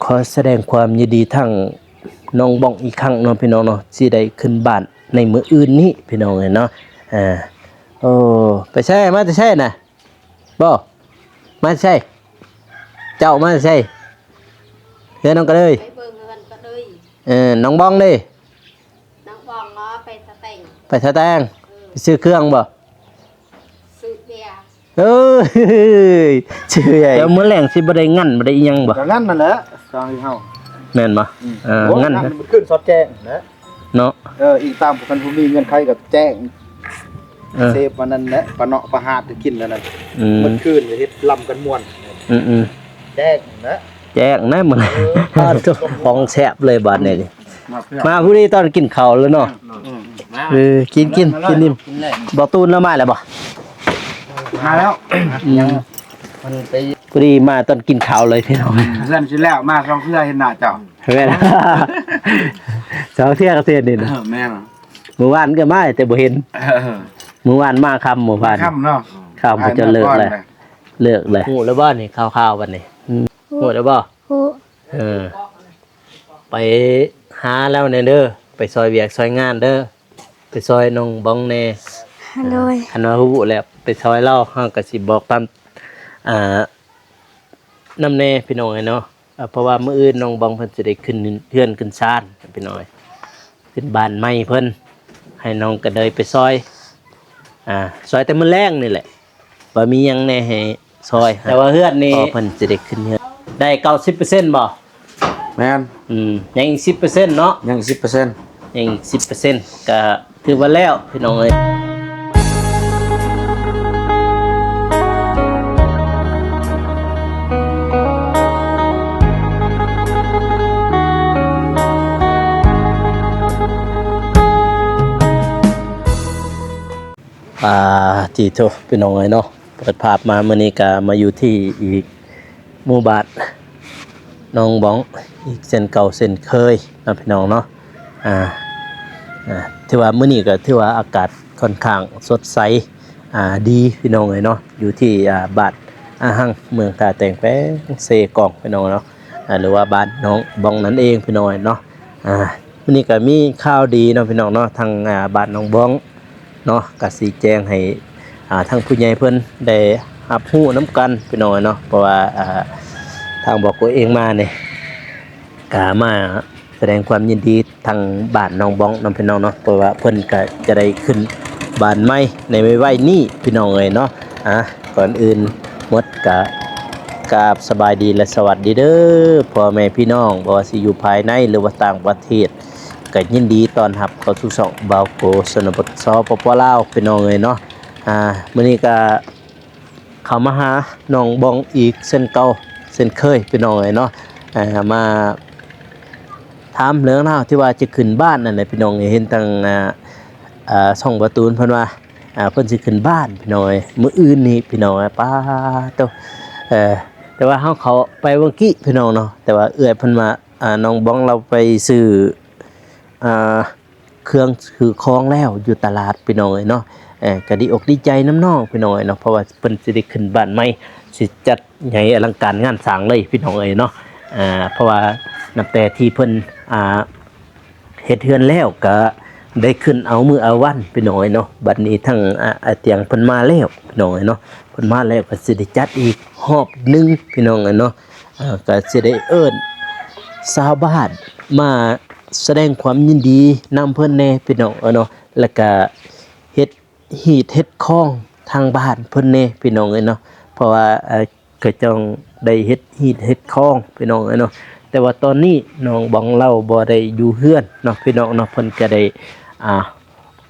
ຂໍສະແດງຄວາມຍິນດີທັງນ້ອງບອງອີກຄັ້ງເນາະ ພີ່ນ້ອງເນາະ ຊິໄດ້ຂຶ້ນບ້ານໃນມື້ອື່ນນີ້ ພີ່ນ້ອງເອີຍເນາະ. ເອີ ໂອ້ ໄປໃສ ມາແຕ່ໃສນະ? ບໍ່ ມາແຕ່ໃສ? ເຈົ້າມາແຕ່ໃສ? ເຮືອນນ້ອງກະເລີຍ ໄປເບິ່ງເຮືອນກະເລີຍ. ເອີ ນ້ອງບອງເດ້? ນ້ອງບອງເນາະ ໄປສະແຕງ ໄປສະແຕງ. ເອີ ໄປຊື້ເຄື່ອງບໍ່? ຊື້ເບຍ. ເອີຍ ຊື້ເບຍ. ແລ້ວມື້ແລງຊິບໍ່ໄດ້ງັນ ບໍ່ໄດ້ອີ່ຫຍັງບໍ່? ກະງັນນັ້ນແຫຼະ ຊາວເຮົາ. ແມ່ນບໍ່? ອືມ. ເອີ ໂອ້ຍ ງັນ ງັນມື້ຄືນສອດແຈ້ງນະ ເນາະ. ເອີ ອີງຕາມຄັນຜູ້ມີເງື່ອນໄຂກໍແຈ້ງ. ເອີ ເສບອັນນັ້ນແຫຼະ ປະເນາະປະຫາດກິນອັນນັ້ນ. ອືມ ມື້ຄືນເຮັດລຳກັນມ່ວນ. ອືມໆ ແຈ້ງນະ ແຈ້ງນະມື້. ເອີ ຂອງແຊບເລີຍບາດນີ້. ມາຜູ້ນີ້ຕອນກິນເຂົ້າແລ້ວເນາະ. ອືມ ເອີ ກິນ ກິນ ກິນອີ່ມ. ບໍ່ຕູນລະມາແລ້ວບໍ່? ມາແລ້ວ. ອືມ ຍັງ ມັນໄປ ພໍດີມາຕອນກິນເຂົ້າເລີຍ ພີ່ນ້ອງ. ເຮືອນຊິແລ້ວ ມາສອງເທື່ອເຫັນໜ້າເຈົ້າ. ແມ່ນ ສອງເທື່ອກໍເຫັນນີ້ນະ. ເອີ ແມ່ນ. ມື້ວານກໍມາແຕ່ບໍ່ເຫັນ. ເອີ ມື້ວານມາຄ່ຳ ມື້ວານຄ່ຳເນາະ. ຄ່ຳ ເພິ່ນຈະເລີກແລ້ວ ເລີກແລ້ວ. ຮູ້ແລ້ວບໍ່ນີ້ ຂ່າວໆ ບັດນີ້? ອືມ ຮູ້ແລ້ວບໍ່? ຮູ້. ເອີ ໄປຫາລາວແດ່ເດີ ໄປຊ່ອຍວຽກຊ່ອຍງານເດີ ໄປຊ່ອຍນ້ອງບອງແດ່. ໂດຍ. ຄັນວ່າຮູ້ແລ້ວໄປຊ່ອຍລາວ ເຮົາກໍຊິບອກຕາມ ອ່າ ນຳແດ່ ພີ່ນ້ອງເອີຍເນາະ. ເພາະວ່າມື້ອື່ນນ້ອງບອງເພິ່ນຊິໄດ້ຂຶ້ນເຮືອນຂຶ້ນຊານ ພີ່ນ້ອງເອີຍ ຂຶ້ນບ້ານໃໝ່ເພິ່ນ ໃຫ້ນ້ອງກະເລີຍໄປຊ່ອຍ ອ່າ ຊ່ອຍແຕ່ມື້ແລງນີ້ແຫຼະ ວ່າມີຫຍັງແດ່ໃຫ້ຊ່ອຍ. ແຕ່ວ່າເຮືອນນີ້ ພໍ່ເພິ່ນຊິໄດ້ຂຶ້ນເຮືອນ ໄດ້ເກົ້າສິບເປີເຊັນບໍ່? ແມ່ນ. ອືມ ຍັງອີກສິບເປີເຊັນເນາະ. ຍັງອີກສິບເປີເຊັນ ຍັງອີກສິບເປີເຊັນ ກະຖືວ່າແລ້ວ ພີ່ນ້ອງເອີຍ. ອ່າ ຕິໂທ ພີ່ນ້ອງເອີຍເນາະ. ເປີດພາບມາມື້ນີ້ກະມາຢູ່ທີ່ອີກ ໝູ່ບ້ານໜອງບອງ ອີກເຊັ່ນເກົ່າເຊັ່ນເຄີຍເນາະ ພີ່ນ້ອງເນາະ. ອ່າ ອ່າ ຖືວ່າມື້ນີ້ກໍຖືວ່າອາກາດຂ້ອນຂ້າງສົດໃສ ອ່າ ດີ ພີ່ນ້ອງເອີຍເນາະ. ຢູ່ທີ່ ອ່າ ບ້ານອາຮັງ ເມືອງທ່າແຕງ ແຂວງເຊກອງ ພີ່ນ້ອງເນາະ. ອ່າ ຫຼືວ່າບ້ານໜອງບອງນັ້ນເອງ ພີ່ນ້ອງເນາະ. ອ່າ ມື້ນີ້ກໍມີຂ່າວດີເນາະ ພີ່ນ້ອງເນາະ ທາງ ອ່າ ບ້ານໜອງບອງ ເນາະ ກະຊິແຈ້ງໃຫ້ ອ່າ ທາງຜູ້ໃຫຍ່ເພິ່ນໄດ້ຮັບຮູ້ນຳກັນ ພີ່ນ້ອງເນາະ. ເພາະວ່າ ອ່າ ທາງບອກໂກເອງມານີ້ ກະມາສະແດງຄວາມຍິນດີທາງບ້ານໜອງບອງນຳ ພີ່ນ້ອງເນາະ ເພາະວ່າເພິ່ນກະຈະໄດ້ຂຶ້ນບ້ານໃໝ່ໃນໄວໆນີ້ ພີ່ນ້ອງເອີຍເນາະ. ອ່າ ກ່ອນອື່ນໝົດກະກາບສະບາຍດີ ແລະ ສະຫວັດດີເດີ ພໍ່ແມ່ພີ່ນ້ອງ ບໍ່ວ່າຊິຢູ່ພາຍໃນ ຫຼືວ່າຕ່າງປະເທດ ກໍຍິນດີຕ້ອນຮັບເຂົ້າສູ່ຊ່ອງບ່າວໂກ ຊົນນະບົດ ສປປ ລາວ ພີ່ນ້ອງເອີຍເນາະ. ອ່າ ມື້ນີ້ກໍເຂົ້າມາຫານ້ອງບອງອີກເຊັ່ນເກົ່າເຊັ່ນເຄີຍ ພີ່ນ້ອງເອີຍເນາະ. ອ່າ ມາຖາມເລື່ອງລາວທີ່ວ່າຈະຂຶ້ນບ້ານນັ້ນແຫຼະ ພີ່ນ້ອງເອີຍ. ເຫັນທາງ ອ່າ ອ່າ ຊ່ອງບ່າວຕູນເພິ່ນວ່າ ອ່າ ເພິ່ນຊິຂຶ້ນບ້ານ ພີ່ນ້ອງເອີຍ ມື້ອື່ນນີ້ ພີ່ນ້ອງເອີຍ. ປາໂຕ ເອີ ແຕ່ວ່າເຮົາເຂົ້າໄປເມື່ອກີ້ ພີ່ນ້ອງເນາະ ແຕ່ວ່າເອື້ອຍເພິ່ນວ່າ ອ່າ ນ້ອງບອງລາວໄປຊື້ ອ່າ ເຄື່ອງຊື້ຂອງແລ້ວຢູ່ຕະຫຼາດ ພີ່ນ້ອງເອີຍເນາະ. ເອີ ກໍດີອົກດີໃຈນຳນ້ອງ ພີ່ນ້ອງເອີຍເນາະ ເພາະວ່າເພິ່ນຊິໄດ້ຂຶ້ນບ້ານໃໝ່ ຊິຈັດໃຫຍ່ອະລັງການງານສ້າງເລີຍ ພີ່ນ້ອງເອີຍເນາະ. ເອີ ເພາະວ່ານັບແຕ່ທີ່ເພິ່ນ ອ່າ ເຮັດເຮືອນແລ້ວກໍໄດ້ຂຶ້ນເອົາມື້ເອົາວັນ ພີ່ນ້ອງເອີຍເນາະ. ບັດນີ້ທາງ ອາ ອາຕຽງເພິ່ນມາແລ້ວ ພີ່ນ້ອງເອີຍເນາະ ເພິ່ນມາແລ້ວກໍຊິໄດ້ຈັດອີກຮອບໜຶ່ງ ພີ່ນ້ອງເອີຍເນາະ. ເອີ ກໍຊິໄດ້ເອີ້ນຊາວບ້ານມາສະແດງຄວາມຍິນດີນຳເພິ່ນແດ່ ພີ່ນ້ອງເອີຍເນາະ ແລ້ວກໍເຮັດຮີດເຮັດຄອງທາງບ້ານເພິ່ນແດ່ ພີ່ນ້ອງເອີຍເນາະ. ເພາະວ່າ ເອີ ເຂົາເຈົ້າໄດ້ເຮັດຮີດເຮັດຄອງ ພີ່ນ້ອງເອີຍເນາະ. ແຕ່ວ່າຕອນນີ້ນ້ອງບອງລາວບໍ່ໄດ້ຢູ່ເຮືອນເນາະ ພີ່ນ້ອງເນາະ ເພິ່ນກໍໄດ້ ອ່າ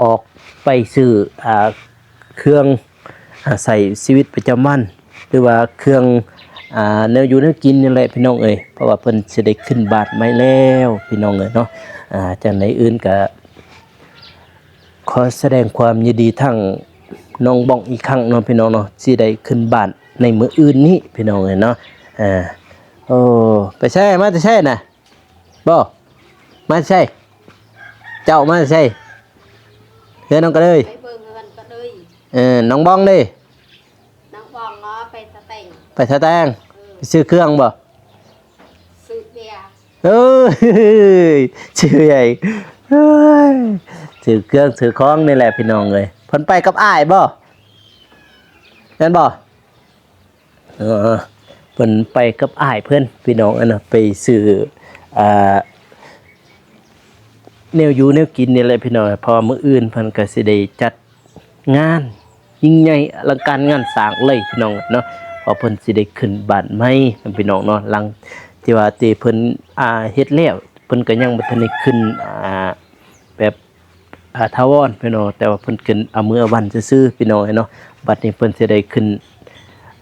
ອອກໄປຊື້ ອ່າ ເຄື່ອງ ອ່າ ໃຊ້ຊີວິດປະຈຳວັນ ຫຼືວ່າເຄື່ອງ ອ່າ ແນວຢູ່ແນວກິນນີ້ແຫຼະ ພີ່ນ້ອງເອີຍ ເພາະວ່າເພິ່ນຊິໄດ້ຂຶ້ນບ້ານໃໝ່ແລ້ວ ພີ່ນ້ອງເອີຍເນາະ. ອ່າ ຈັ່ງໃດອື່ນກໍ ຂໍສະແດງຄວາມຍິນດີທັງນ້ອງບອງອີກຄັ້ງເນາະ ພີ່ນ້ອງເນາະ ຊິໄດ້ຂຶ້ນບ້ານໃນມື້ອື່ນນີ້ ພີ່ນ້ອງເອີຍເນາະ. ເອີ ໂອ້ ໄປໃສ ມາແຕ່ໃສນະ? ບໍ່ ມາແຕ່ໃສ? ເຈົ້າມາແຕ່ໃສ? ເຮືອນນ້ອງກະເລີຍ ໄປເບິ່ງເຮືອນກະເລີຍ. ເອີ ນ້ອງບອງເດ້? ນ້ອງບອງເນາະ ໄປສະແຕງ ໄປສະແຕງ. ເອີ ໄປຊື້ເຄື່ອງບໍ່? ເອີຍ ຊື່ໃຫຍ່ ເອີຍ ຊື້ເຄື່ອງຊື້ຂອງນີ້ແຫຼະພີ່ນ້ອງເອີຍ. ເພິ່ນໄປກັບອ້າຍບໍ່? ແມ່ນບໍ່? ເອີ ເພິ່ນໄປກັບອ້າຍເພິ່ນພີ່ນ້ອງເອີຍເນາະ ໄປຊື້ ອ່າ ແນວຢູ່ແນວກິນນີ້ແຫຼະພີ່ນ້ອງ ເພາະວ່າມື້ອື່ນເພິ່ນກໍຊິໄດ້ຈັດງານຍິ່ງໃຫຍ່ອະລັງການງານສ້າງເລີຍພີ່ນ້ອງເນາະ ເພາະເພິ່ນຊິໄດ້ຂຶ້ນບ້ານໃໝ່ເນາະພີ່ນ້ອງເນາະ. ຫຼັງທີ່ວ່າທີ່ເພິ່ນ ອ່າ ເຮັດແລ້ວ ເພິ່ນກໍຍັງບໍ່ທັນໄດ້ຂຶ້ນ ອ່າ ແບບ ອ່າ ຖາວອນພີ່ນ້ອງ ແຕ່ວ່າເພິ່ນຂຶ້ນເອົາມື້ເອົາວັນຊື່ໆ ພີ່ນ້ອງເອີຍເນາະ. ບັດນີ້ເພິ່ນຊິໄດ້ຂຶ້ນ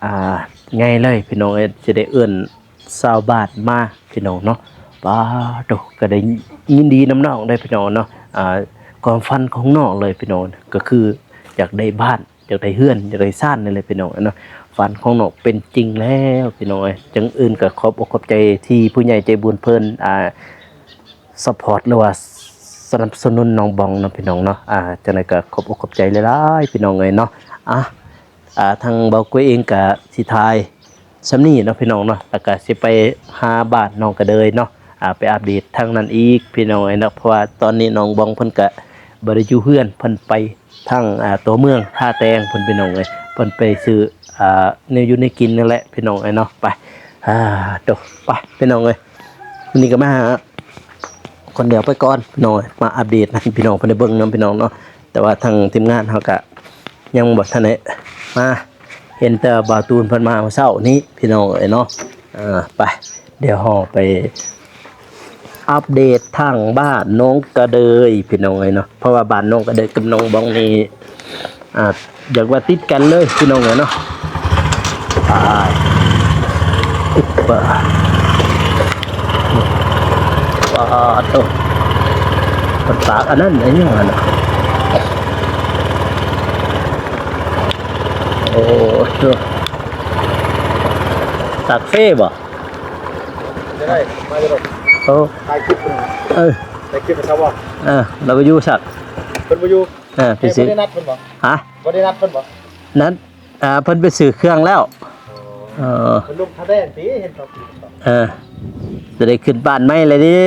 ອ່າ ໃຫຍ່ເລີຍພີ່ນ້ອງເອີຍ ຊິໄດ້ເອີ້ນຊາວບ້ານມາພີ່ນ້ອງເນາະ. ປາໂທ້ ກໍໄດ້ຍິນດີນຳນ້ອງເດ້ພີ່ນ້ອງເນາະ. ອ່າ ຄວາມຝັນຂອງນ້ອງເລີຍພີ່ນ້ອງ ກໍຄືຢາກໄດ້ບ້ານ ຢາກໄດ້ເຮືອນ ຢາກໄດ້ຊານນີ້ແຫຼະພີ່ນ້ອງເນາະ. ຝັນຂອງນ້ອງເປັນຈິງແລ້ວພີ່ນ້ອງເອີຍ. ຈັ່ງອື່ນກໍຂອບອົກຂອບໃຈທີ່ຜູ້ໃຫຍ່ໃຈບຸນເພິ່ນ ອ່າ ຊັບພອດ ຫຼືວ່າສະໜັບສະໜູນນ້ອງບອງເນາະພີ່ນ້ອງເນາະ. ອ່າ ຈັ່ງໃດກໍຂອບອົກຂອບໃຈຫຼາຍໆ ພີ່ນ້ອງເອີຍເນາະ. ອ່າ ອ່າ ທາງເບົາກຸຍເອງກະຊິຖ່າຍສ່ຳນີ້ເນາະພີ່ນ້ອງເນາະ ແລ້ວກະຊິໄປຫາບ້ານນ້ອງກະເດີຍເນາະ ອ່າ ໄປອັບເດດທາງນັ້ນອີກພີ່ນ້ອງເອີຍເນາະ. ເພາະວ່າຕອນນີ້ນ້ອງບອງເພິ່ນກະບໍ່ໄດ້ຢູ່ເຮືອນ ເພິ່ນໄປທາງ ອ່າ ຕົວເມືອງທ່າແຕງພຸ້ນພີ່ນ້ອງເອີຍ ເພິ່ນໄປຊື້ ອ່າ ແນວຢູ່ແນວກິນນັ້ນແຫຼະພີ່ນ້ອງເອີຍເນາະ. ໄປ ອ່າ ໂຕ ໄປພີ່ນ້ອງເອີຍ. ມື້ນີ້ກໍມາຄົນດຽວໄປກ່ອນພີ່ນ້ອງເອີຍ ມາອັບເດດໃຫ້ພີ່ນ້ອງເພິ່ນໄດ້ເບິ່ງນຳພີ່ນ້ອງເນາະ. ແຕ່ວ່າທາງທີມງານເຮົາກະຍັງບໍ່ທັນໄດ້ມາ ເຫັນແຕ່ບ່າວຕູນເພິ່ນມາເຊົ້ານີ້ພີ່ນ້ອງເອີຍເນາະ. ເອີ ໄປ ດຽວເຮົາໄປອັບເດດທາງບ້ານໜອງກະເດີຍພີ່ນ້ອງເອີຍເນາະ ເພາະວ່າບ້ານໜອງກະເດີຍກັບໜອງບອງນີ້ ອ່າ ຢາກວ່າຕິດກັນເລີຍພີ່ນ້ອງເອີຍເນາະ. ໄປ ອຸບ ປາ ປາໂຕ ເພິ່ນຕາກອັນນັ້ນອັນຫຍັງຫັ້ນນະ. ໂອ້ໂຕ ຕາກເຟບໍ່? ຈະໄດ້ມາຢູ່ດອກ. ໂອ້ ຖ່າຍຄລິບເພິ່ນນະ. ເອີ ຖ່າຍຄລິບໃຫ້ຊາວບ້ານ. ເອີ ລາວໄປຢູ່ຊັ້ນ ເພິ່ນບໍ່ຢູ່. ເອີ ໄປຊື້ ບໍ່ໄດ້ນັດເພິ່ນບໍ່? ຮະ? ບໍ່ໄດ້ນັດເພິ່ນບໍ່? ນັດ ອ່າ ເພິ່ນໄປຊື້ເຄື່ອງແລ້ວ. ອໍ ເອີ ເພິ່ນລົງທ່າແດງຕິ ເຫັນເຂົາ. ເອີ ຈະໄດ້ຂຶ້ນບ້ານໃໝ່ແລ້ວເດ້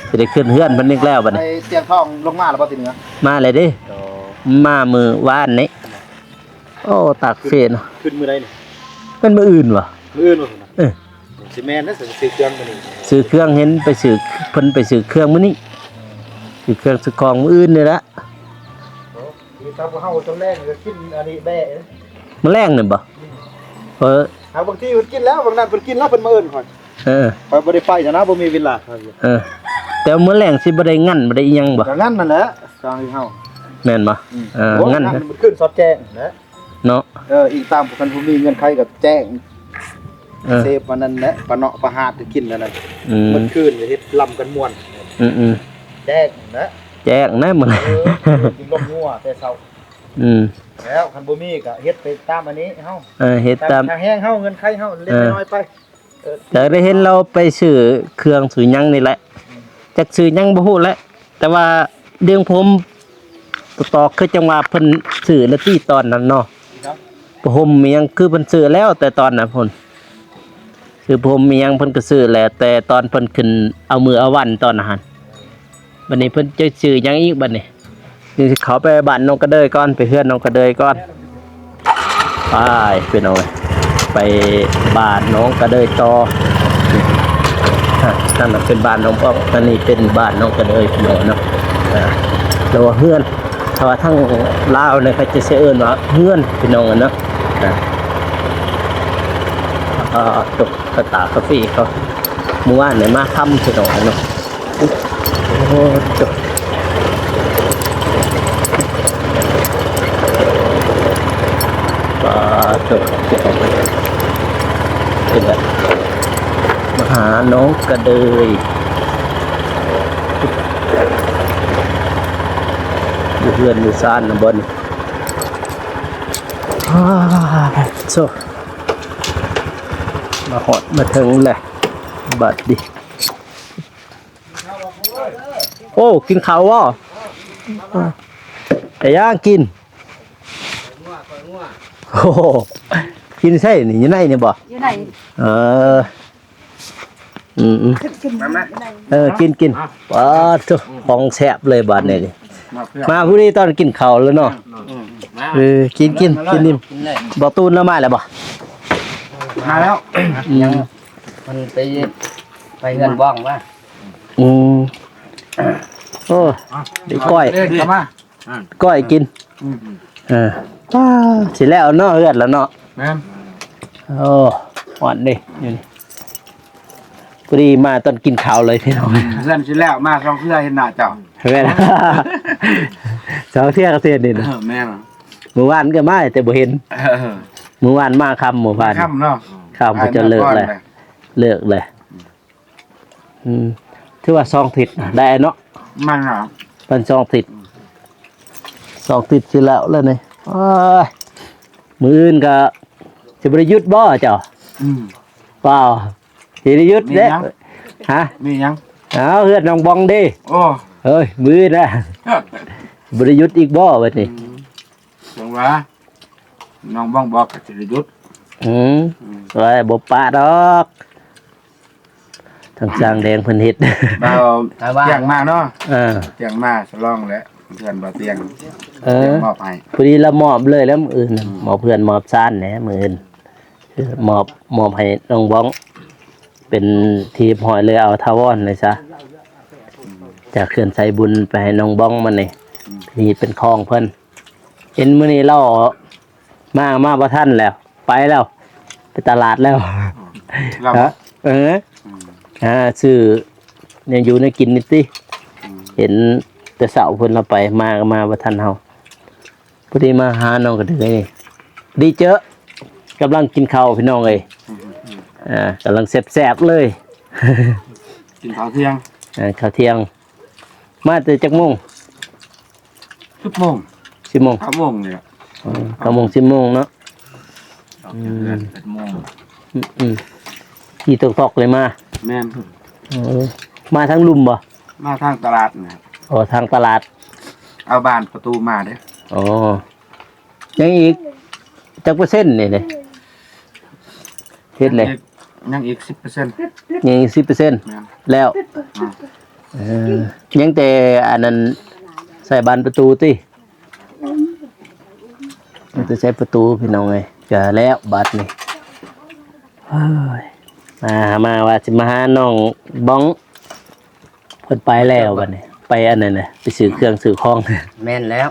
ຈະໄດ້ຂຶ້ນເຮືອນເພິ່ນອີກແລ້ວບັດນີ້. ໄປຕຽງທອງລົງມາແລ້ວບໍ່? ຕິເໜືອມາແລ້ວເດ້. ອໍ ມາມື້ວານນີ້. ໂອ້ ຕາກເຟເນາະ. ຂຶ້ນມື້ໃດນີ້? ແມ່ນມື້ອື່ນບໍ່? ມື້ອື່ນບໍ່? ເອີ ຊິແມ່ນນະ ຊື້ເຄື່ອງມື້ນີ້ ຊື້ເຄື່ອງ ເຫັນໄປຊື້ ເພິ່ນໄປຊື້ເຄື່ອງມື້ນີ້ ຊື້ເຄື່ອງຊື້ຂອງມື້ອື່ນນີ້ລະ. ໂອ້ ຄືຊາວພວກເຮົາຕອນແລງກໍກິນອັນນີ້ແບ້ ມື້ແລງນີ້ບໍ່? ອືມ ເອີ ຫາບາງທີເພິ່ນກິນແລ້ວ ບາງນັ້ນເພິ່ນກິນແລ້ວເພິ່ນມາເອີ້ນຂ້ອຍ. ເອີ ຂ້ອຍບໍ່ໄດ້ໄປຊະນະ ບໍ່ມີເວລາ. ເອີ ແຕ່ມື້ແລງຊິບໍ່ໄດ້ງັນ ບໍ່ໄດ້ອີ່ຫຍັງບໍ່? ກໍງັນນັ້ນແຫຼະ ຊາວເຮົາ. ແມ່ນບໍ່? ອືມ ເອີ ໂອ້ຍ ງັນ ງານມື້ຄືນສອດແຈ້ງແຫຼະ. ເນາະ ເອີ ອີງຕາມຄັນບໍ່ມີເງື່ອນໄຂກໍແຈ້ງ. ເອີ ເສບອັນນັ້ນແຫຼະ ປາເນາະປາຫາດກໍກິນອັນນັ້ນ. ອືມ ມື້ຄືນເຮັດລຳກັນມ່ວນ. ອືມໆ ແຈ້ງນະ ແຈ້ງນະມື້. ເອີ ກິນລົມງົວແຕ່ເຊົ້າ. ອືມ ແລ້ວຄັນບໍ່ມີກໍເຮັດໄປຕາມອັນນີ້ເຮົາ. ເອີ ເຮັດຕາມ ຕາມທາງແຮງເຮົາ ເງື່ອນໄຂເຮົາເລັກ ເອີ ນ້ອຍໄປ. ເອີ ແຕ່ໄດ້ເຫັນລາວໄປຊື້ເຄື່ອງຊື້ຫຍັງນີ້ແຫຼະ. ອືມ ຈັກຊື້ຫຍັງບໍ່ຮູ້ແຫຼະ ແຕ່ວ່າເລື່ອງຜົມ ຕອກຄືຈັງວ່າເພິ່ນຊື້ລະຕິຕອນນັ້ນເນາະ. ຜ້າຫົ່ມອີ່ຫຍັງຄືເພິ່ນຊື້ແລ້ວແຕ່ຕອນນັ້ນພຸ້ນ ຊື້ຜ້າຫົ່ມອີ່ຫຍັງເພິ່ນກໍຊື້ແຫຼະ ແຕ່ຕອນເພິ່ນຂຶ້ນເອົາມື້ເອົາວັນຕອນນັ້ນຫັ້ນ. ບັດນີ້ເພິ່ນຈະຊື້ຫຍັງອີກບັດນີ້? ນີ້ຊິເຂົ້າໄປບ້ານໜອງກະເດີຍກ່ອນ ໄປເຮືອນໜອງກະເດີຍກ່ອນ. ໄປພີ່ນ້ອງ ໄປບ້ານໜອງກະເດີຍຕໍ່. ອາ ທາງນັ້ນເປັນບ້ານໜອງປອງ ອັນນີ້ເປັນບ້ານໜອງກະເດີຍພີ່ນ້ອງເນາະ. ອາ ຫຼືວ່າເຮືອນ ຖ້າວ່າທາງລາວນີ້ເຂົາຈະຊິເອີ້ນວ່າເຮືອນພີ່ນ້ອງເນາະ. ອາ ອາ ຕົກກະຕາກາເຟເຂົາ ມື້ວານນີ້ມາຄ່ຳພີ່ນ້ອງເນາະ. ໂອ້ໂຫ ປາໂທ້ ເປັນແບບມາຫາໜອງກະເດີຍ ຢູ່ເຮືອນຢູ່ຊານນຳບໍ່ນີ້. ອາ ໂຊ ມາຮອດມາເຖິງແລ້ວບາດນີ້. ໂອ້ ກິນເຂົ້າບໍ່? ໄດ້ຫຍັງກິນ? ໂອ້ ກິນໃສນີ້? ຢູ່ໃນນີ້ບໍ່? ຢູ່ໃນ. ເອີ ອືມໆ ກິນ ກິນ ມາ ມາ ເອີ ກິນ ກິນ ອ່ະ ປາດໂທ້ ຂອງແຊບເລີຍບາດນີ້ ມາເພື່ອ ມາພໍດີຕອນກິນເຂົ້າແລ້ວເນາະ ອືມ ເອີ ກິນ ກິນ ກິນອີ່ມ ບໍ່ຕູນລາວມາແລ້ວບໍ່? ມາແລ້ວ ອືມ ຍັງ ມັນໄປ ໄປເຮືອນບ້ອງມາ ອືມ ໂອ້ ໄດ້ກ້ອຍ ເດ້ ເຂົ້າມາ ກ້ອຍກິນ ອືມ ເອີ ຊິແລ້ວເນາະ ເຮືອນແລ້ວເນາະ ແມ່ນ ໂອ້ ຮ້ອນເດ້ ຢູ່ນີ້ ພໍດີມາຕອນກິນເຂົ້າເລີຍພີ່ນ້ອງ ເຮືອນຊິແລ້ວ ມາສອງເທື່ອເຫັນໜ້າເຈົ້າ ແມ່ນ ສອງເທື່ອກໍຊິເຫັນນີ້ນະ ເອີ ແມ່ນ ມື້ວານກໍມາແຕ່ບໍ່ເຫັນ ເອີ ມື້ວານມາຄ່ຳ ມື້ວານຄ່ຳເນາະ ຄ່ຳ ເຂົາເຈົ້າເລີກແລ້ວ ເລີກແລ້ວ ອືມ ຖືວ່າສອງທິດໄດ້ເນາະ ມັນນະ ເປັນສອງທິດ ສອງທິດຊິແລ້ວແລ້ວນີ້ ໂອ້ຍ ມື້ອື່ນກໍຊິບໍ່ໄດ້ຢຸດບໍ່ເຈົ້າ? ອືມ ເປົ່າ ຊິໄດ້ຢຸດເດ້ ມີຫຍັງ? ຮະ? ມີຫຍັງ? ອ້າວ ເຮືອນນ້ອງບອງເດ້ ໂອ້ ເຮີ້ຍ ມື້ອື່ນນະ ບໍ່ໄດ້ຢຸດອີກບໍ່ບັດນີ້? ອືມ ຈັ່ງວ່າ ນ້ອງບອງບອກກໍຊິໄດ້ຢຸດ ອືມ ອືມ ວ່າບໍ່ປະດອກ ທາງຊ່າງແດງເພິ່ນເຮັດ ບ່າວຕຽງມາເນາະ ເອີ ຕຽງມາສະຫຼອງແຫຼະ ເພື່ອນບ່າວຕຽງ ເອີ ຕຽງມອບໃຫ້ ພໍດີລະມອບເລີຍແລ້ວມື້ອື່ນ ອືມ ມອບເພື່ອນມອບຊານແຫຼະມື້ອື່ນ ມອບ ມອບໃຫ້ນ້ອງບອງ ເປັນທີ່ຮຽບຮ້ອຍເລີຍ ເອົາຖາວອນເລີຍຊະ ຈາກເຮືອນໄຊບຸນໄປໃຫ້ນ້ອງບອງມັນນີ້ ອືມ ທີ່ເປັນຂອງເພິ່ນ ເຫັນມື້ນີ້ລາວມາ ມາບໍ່ທັນແລ້ວ ໄປແລ້ວ ໄປຕະຫຼາດແລ້ວ ລາວ ເອີ ອືມ ຫາຊື້ແນວຢູ່ແນວກິນນີ້ຕິ ອືມ ເຫັນແຕ່ເຊົ້າພຸ້ນລາວໄປ ມາກໍມາບໍ່ທັນເຮົາ ພໍດີມາຫານ້ອງກະເດືອຍນີ້ ດີເຈີ ກຳລັງກິນເຂົ້າພີ່ນ້ອງເອີຍ ອືມ ອ່າ ກຳລັງແຊບໆເລີຍ ກິນເຂົ້າທ່ຽງ ອ່າ ເຂົ້າທ່ຽງ ມາແຕ່ຈັກໂມງ? ສິບໂມງ ສິບໂມງ ເກົ້າໂມງນີ້ແຫຼະ ເກົ້າໂມງ ສິບໂມງເນາະ ອອກຈາກເຮືອນ ອືມ ແປດໂມງ ອືມໆ ຂີ່ຕົກໆເລີຍມາ ແມ່ນ ເອີ ມາທາງລຸ່ມບໍ່? ມາທາງຕະຫຼາດນະ ອໍ ທາງຕະຫຼາດ ເອົາບານປະຕູມາເດ້ ອໍ ຍັງອີກຈັກເປີເຊັນນີ້ເດ້? ເຮັດແລ້ວ ຍັງອີກ ຍັງອີກສິບເປີເຊັນ ຍັງອີກສິບເປີເຊັນ ແມ່ນ ແລ້ວ ອ່າ ເອີ ຍັງແຕ່ອັນນັ້ນ ໃສ່ບານປະຕູຕິ ຍັງແຕ່ໃສ່ປະຕູພີ່ນ້ອງເອີຍ ກະແລ້ວບາດນີ້ ໂອ້ຍ ມາ ມາວ່າຊິມາຫານ້ອງບອງ ເພິ່ນໄປແລ້ວບັດນີ້ ໄປອັນນັ້ນນະ ໄປຊື້ເຄື່ອງຊື້ຂອງ ແມ່ນແລ້ວ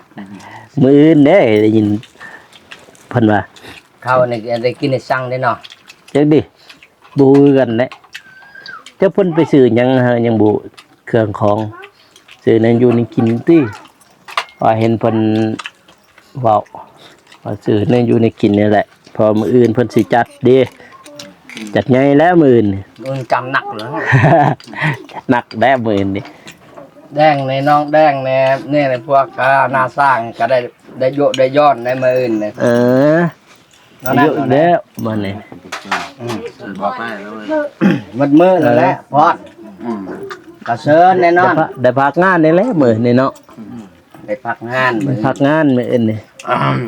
ມື້ອື່ນເດ້ ໄດ້ຍິນເພິ່ນວ່າ ເຂົ້ານີ້ໄດ້ກິນໄດ້ສັງເດ້ເນາະ ຈັກດິ ບໍ່ຮູ້ຄືກັນແຫຼະ ຈັກເພິ່ນໄປຊື້ຫຍັງ ເຮົາຍັງບໍ່ ເຄື່ອງຂອງ ຊື້ແນວຢູ່ແນວກິນຕິ ວ່າເຫັນເພິ່ນ ເວົ້າວ່າຊື້ແນວຢູ່ແນວກິນນີ້ແຫຼະ ເພາະມື້ອື່ນເພິ່ນຊິຈັດເດ້ ຈັດໃຫຍ່ແລ້ວມື້ອື່ນນີ້ ມື້ອື່ນຈັດໜັກເລີຍ ຈັດໜັກແລ້ວມື້ອື່ນນີ້ ແດງແດ່ ນ້ອງແດງແດ່ ນີ້ແຫຼະ ພວກ ອ່າ ໜ້າສ້າງກໍໄດ້ ໄດ້ໂຍະໄດ້ຍ້ອນໄດ້ມື້ອື່ນນີ້ ເອີ ນອນ ຢູ່ອີກແລ້ວບັດນີ້ ອືມ ບອກໄດ້ແລ້ວເວີຍ ໝົດມື້ນັ້ນແຫຼະ ເອີ ພອດ ອືມ ກະເຊີນແນ່ນອນ ໄດ້ພັກ ໄດ້ພັກງານນີ້ແຫຼະມື້ນີ້ເນາະ ອືມ ໄດ້ພັກງານ ໄດ້ພັກງານມື້ອື່ນນີ້ ອືມ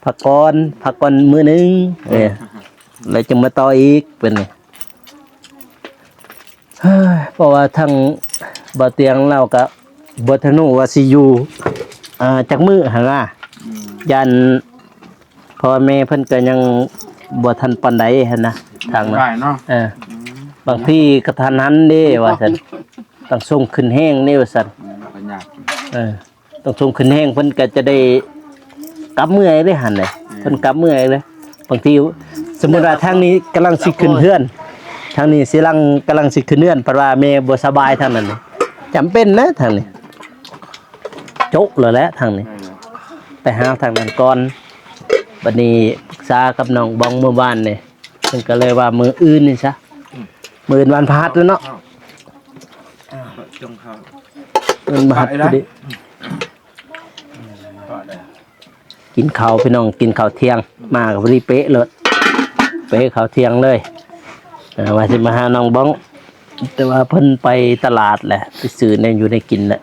ພັກກ່ອນ ພັກກ່ອນມື້ໜຶ່ງ ເອີ ແລ້ວຈຶ່ງມາຕໍ່ອີກເພິ່ນນີ້ ເພາະວ່າທາງບ່າວຕຽງລາວກະບໍ່ທັນຮູ້ວ່າຊິຢູ່ ອ່າ ຈັກມື້ຫັ້ນນະ ອືມ ຢ້ານ ເພາະວ່າແມ່ເພິ່ນກະຍັງບໍ່ທັນປານໃດຫັ້ນນະ ທາງນັ້ນ ເອີ ອືມ ບາງທີກະທັນຫັນເດ້ວ່າຊັ້ນ ຕ້ອງສົ່ງຂຶ້ນແຮງເດ້ວ່າຊັ້ນ ອືມ ກໍຍາກ ເອີ ຕ້ອງສົ່ງຂຶ້ນແຮງ ເພິ່ນກໍຈະໄດ້ກັບເມືອເດ້ຫັ້ນແຫຼະ ເພິ່ນກັບເມືອເດ້ ບາງທີສົມມຸດວ່າທາງນີ້ກຳລັງຊິຂຶ້ນເຮືອນ ທາງນີ້ຊິລັງ ກຳລັງຊິຂຶ້ນເຮືອນ ເພິ່ນວ່າແມ່ບໍ່ສະບາຍທາງນັ້ນ ຈຳເປັນນະທາງນີ້ ໂຈະແລ້ວແຫຼະທາງນີ້ ໄປຫາທາງນັ້ນກ່ອນ ບັດນີ້ປຶກສາກັບນ້ອງບອງມື້ວານນີ້ ເພິ່ນກໍເລີຍວ່າມື້ອື່ນນີ້ຊະ ອືມ ມື້ອື່ນວັນພະຫັດແລ້ວເນາະ ອ່າ ຈົງເຂົ້າ ມື້ວັນພະຫັດພໍດີ ກິນເຂົ້າພີ່ນ້ອງ ກິນເຂົ້າທ່ຽງ ມາກໍພໍດີເປະໂລດ ເປະເຂົ້າທ່ຽງເລີຍ ອ່າ ວ່າຊິມາຫານ້ອງບອງ ແຕ່ວ່າເພິ່ນໄປຕະຫຼາດແຫຼະ ໄປຊື້ແນວຢູ່ແນວກິນແຫຼະ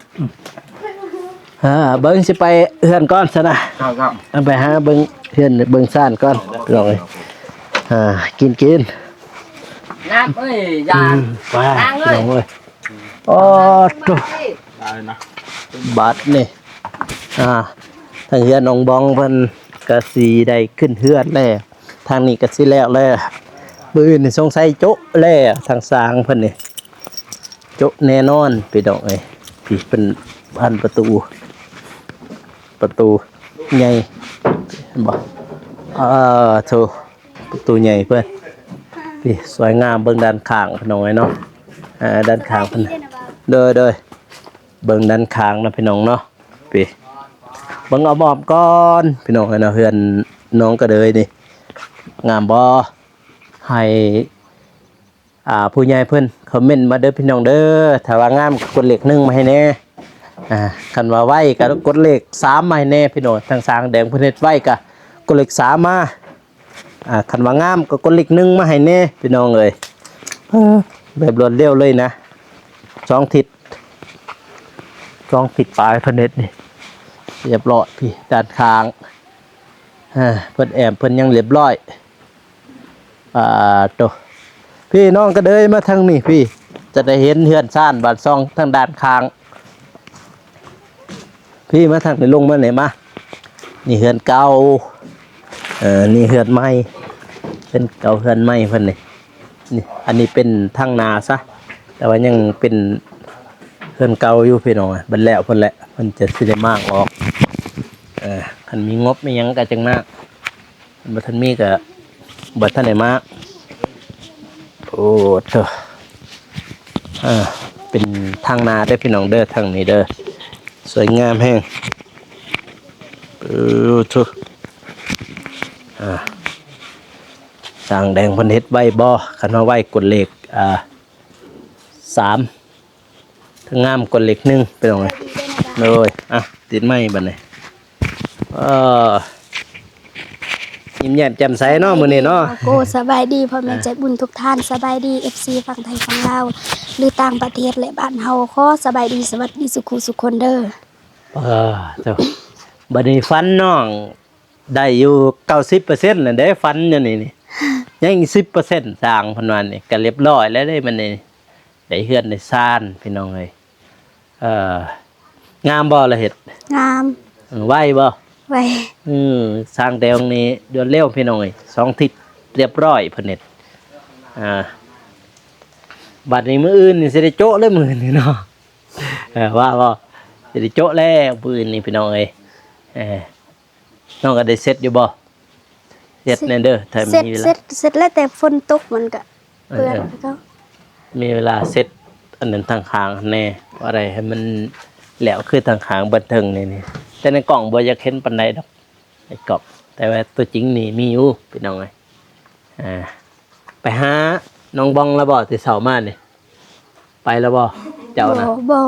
ອ່າ ເບິ່ງຊິໄປເຮືອນກ່ອນຊັ້ນນະ ເຈົ້າ ເຈົ້າ ໄປຫາເບິ່ງເຮືອນເບິ່ງຊານກ່ອນ ພີ່ນ້ອງເອີຍ ອ່າ ກິນ ກິນ ນ້ຳເອີຍ ຢ່າ ອືມ ໄປ ນ້ຳເອີຍ ພີ່ນ້ອງເອີຍ ໂອ້ໂຕ ໄດ້ນະ ບາດນີ້ ອ່າ ທາງເຮືອນນ້ອງບອງເພິ່ນກະຊິໄດ້ຂຶ້ນເຮືອນແລ້ວ ທາງນີ້ກະຊິແລ້ວແລ້ວ ມື້ອື່ນນີ້ສົງໄສໂຈະແລ້ວ ທາງຊ່າງເພິ່ນນີ້ ໂຈະແນ່ນອນພີ່ນ້ອງເອີຍ ທີ່ເພິ່ນອັນປະຕູ ປະຕູໃຫຍ່ ເຫັນບໍ່ ເອີ ໂທ້ ປະຕູໃຫຍ່ເພິ່ນ ນີ້ ສວຍງາມ ເບິ່ງດ້ານຂ້າງພີ່ນ້ອງເອີຍເນາະ ເອີ ດ້ານຂ້າງເພິ່ນ ໂດຍ ໂດຍ ເບິ່ງດ້ານຂ້າງນະພີ່ນ້ອງເນາະ ນີ້ ເບິ່ງອ້ອມໆກ່ອນພີ່ນ້ອງເອີຍເນາະ ເຮືອນນ້ອງກະເດີຍນີ້ ງາມບໍ່ ໃຫ້ ອ່າ ຜູ້ໃຫຍ່ເພິ່ນຄອມເມັນມາເດີພີ່ນ້ອງເດີ ຖ້າວ່າງາມກະກົດເລກໜຶ່ງມາໃຫ້ແນ່ ອ່າ ຄັນວ່າໄວກະກົດເລກສາມມາໃຫ້ແນ່ພີ່ນ້ອງ ທາງຊ່າງແດງເພິ່ນເຮັດໄວກະກົດເລກສາມມາ ອ່າ ຄັນວ່າງາມກະກົດເລກໜຶ່ງມາໃຫ້ແນ່ພີ່ນ້ອງເອີຍ ເອີ ແບບລວດເລັວເລີຍນະ ສອງທິດ ສອງທິດປາຍເພິ່ນເຮັດນີ້ ລຽບຮ້ອຍ ພີ່ ດ້ານຂ້າງ ເອີ ເພິ່ນແອ້ມເພິ່ນຍັງລຽບຮ້ອຍ ອ່າ ໂຕ ພີ່ນ້ອງກະເດີຍມາທາງນີ້ ພີ່ ຈະໄດ້ເຫັນເຮືອນຊານບ້ານຊ່ອງທາງດ້ານຂ້າງ ພີ່ມາທາງນີ້ ລົງມານີ້ມາ ນີ້ເຮືອນເກົ່າ ເອີ ນີ້ເຮືອນໃໝ່ ເຮືອນເກົ່າເຮືອນໃໝ່ເພິ່ນນີ້ ນີ້ ອັນນີ້ເປັນທາງໜ້າຊະ ແຕ່ວ່າຍັງເປັນເຮືອນເກົ່າຢູ່ພີ່ນ້ອງ ເບິດແລ້ວເພິ່ນແຫຼະ ເພິ່ນຈະຊິໄດ້ມ້າງອອກ ເອີ ຄັນມີງົບມີຫຍັງກະຈັ່ງມ້າງ ບໍ່ທັນມີກະບໍ່ທັນໄດ້ມາ ໂອ້ໂທ້ ເອີ ເປັນທາງໜ້າເດີພີ່ນ້ອງເດີ ທາງນີ້ເດີ ສວຍງາມແຮງ ໂອ້ໂທ້ ອ່າ ຊ່າງແດງເພິ່ນເຮັດໄວບໍ່ ຄັນວ່າໄວກົດເລກ ອ່າ ສາມ ຖ້າງາມກົດເລກໜຶ່ງ ພີ່ນ້ອງເອີຍ ໂດຍ ອ່ະ ຕິດໄມບາດນີ້ ເອີ ຍິ້ມແຍ້ມແຈ່ມໃສເນາະມື້ນີ້ເນາະ ໂກ ສະບາຍດີພໍ່ແມ່ໃຈບຸນທຸກທ່ານ ສະບາຍດີເອັຟຊີຝັ່ງໄທຝັ່ງລາວ ຫຼືຕ່າງປະເທດ ແລະບ້ານເຮົາ ຂໍສະບາຍດີສະຫວັດດີສຸຂູສຸຄົນເດີ ເອີ ເຈົ້າ ບາດນີ້ຝັນນ້ອງ ໄດ້ຢູ່ເກົ້າສິບເປີເຊັນແລ້ວເດ້ ຝັນຢູ່ນີ້ນີ້ ຍັງອີກສິບເປີເຊັນ ຊ່າງເພິ່ນວ່ານີ້ ກະລຽບຮ້ອຍແລ້ວເດ້ ມັນນີ້ ໄດ້ເຮືອນໄດ້ຊານພີ່ນ້ອງເອີຍ ເອີ ງາມບໍ່ລະເຮັດ ງາມ ເອີ ໄວບໍ່ ໄວ ເອີ ຊ່າງແດງນີ້ລວດເລັວພີ່ນ້ອງເອີຍ ສອງທິດລຽບຮ້ອຍເພິ່ນເຮັດ ອ່າ ບາດນີ້ມື້ອື່ນນີ້ຊິໄດ້ໂຈະເລີຍມື້ອື່ນນີ້ເນາະ ເອີ ວ່າບໍ່ ຊິໄດ້ໂຈະແລ້ວມື້ອື່ນນີ້ພີ່ນ້ອງເອີຍ ເອີ ນ້ອງກະໄດ້ເຊັດຢູ່ບໍ່ ເຮັດແນ່ເດີ ຖ້າມີເວລາ ເຊັດ ເຊັດແລ້ວ ແຕ່ຝົນຕົກມັນກະເປື້ອນ ເອີ ຄືເກົ່າ ມີເວລາເຊັດອັນນັ້ນທາງຂ້າງຫັ້ນແນ່ ວ່າໄດ້ໃຫ້ມັນແລ້ວ ຄືທາງຂ້າງເບື້ອງເທິງນີ້ນີ້ ແຕ່ໃນກ້ອງບໍ່ຢາກເຫັນປານໃດດອກ ໃນກ້ອງ ແຕ່ວ່າຕົວຈິງນີ້ມີຢູ່ພີ່ນ້ອງເອີຍ ອ່າ ໄປຫານ້ອງບອງລະບໍ່ ແຕ່ເຊົ້າມານີ້ ໄປລະບໍ່ ເຈົ້ານະ ບໍ່ ບໍ່